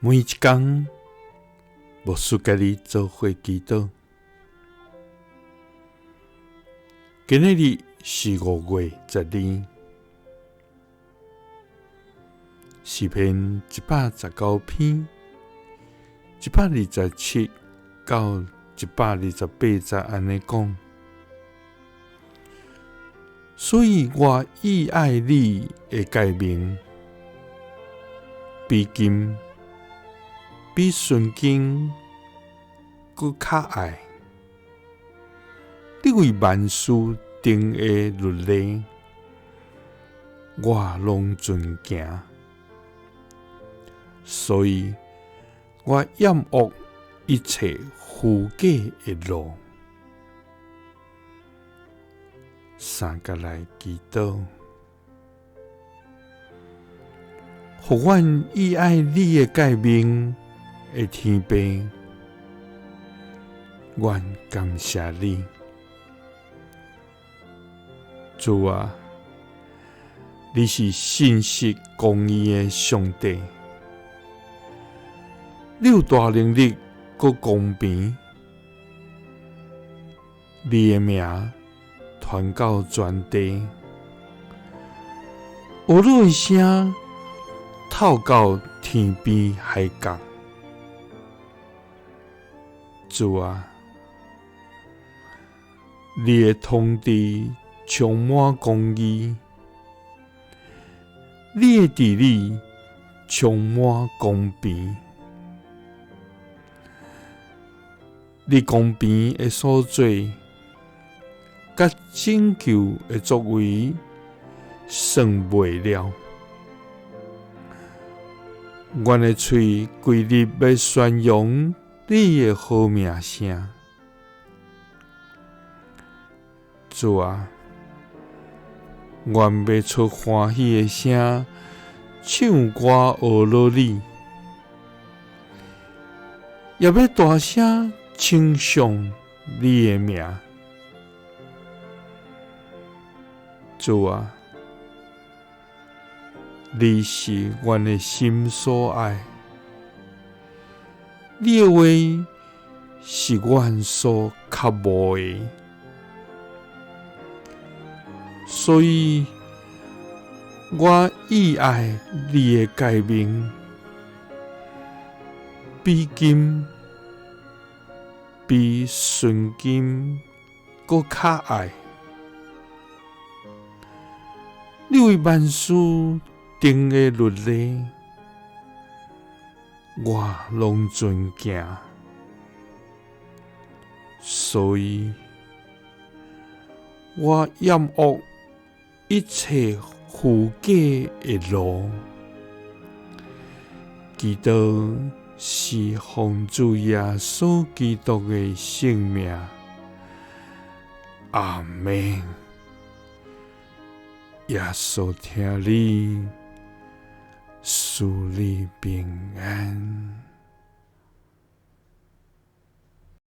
每一工，牧师佮你做伙祈祷。今仔日是5月12，诗篇119篇127到128节按呢讲。所以我意爱你的诫命，比金、比纯金阁较爱。你为万事定的律例，我拢遵行。所以我厌恶一切虚假的路。三佮来祈祷，予阮意爱你的诫命的天父，阮感谢你，主啊，你是信实公义的上帝，你有大能力阁公平，你的名传到全地，呵咾的声透到天边海角。主啊，你的统治充满公义，你的治理充满公平。你公平的所做，佮拯救的作为算袂了。阮的喙规日欲宣扬你的好名声。主啊，阮欲出欢喜的声，唱歌呵咾你，也欲大声称颂你的名。主啊，你是阮的心所爱，你的话是阮所渴慕的，所以我意爱你的诫命，比金、比纯金阁较爱。你为万事定的律例，我拢遵行，所以我厌恶一切虚假的路。祈祷是奉主耶稣基督的圣名，阿们。耶稣疼你，赐你平安。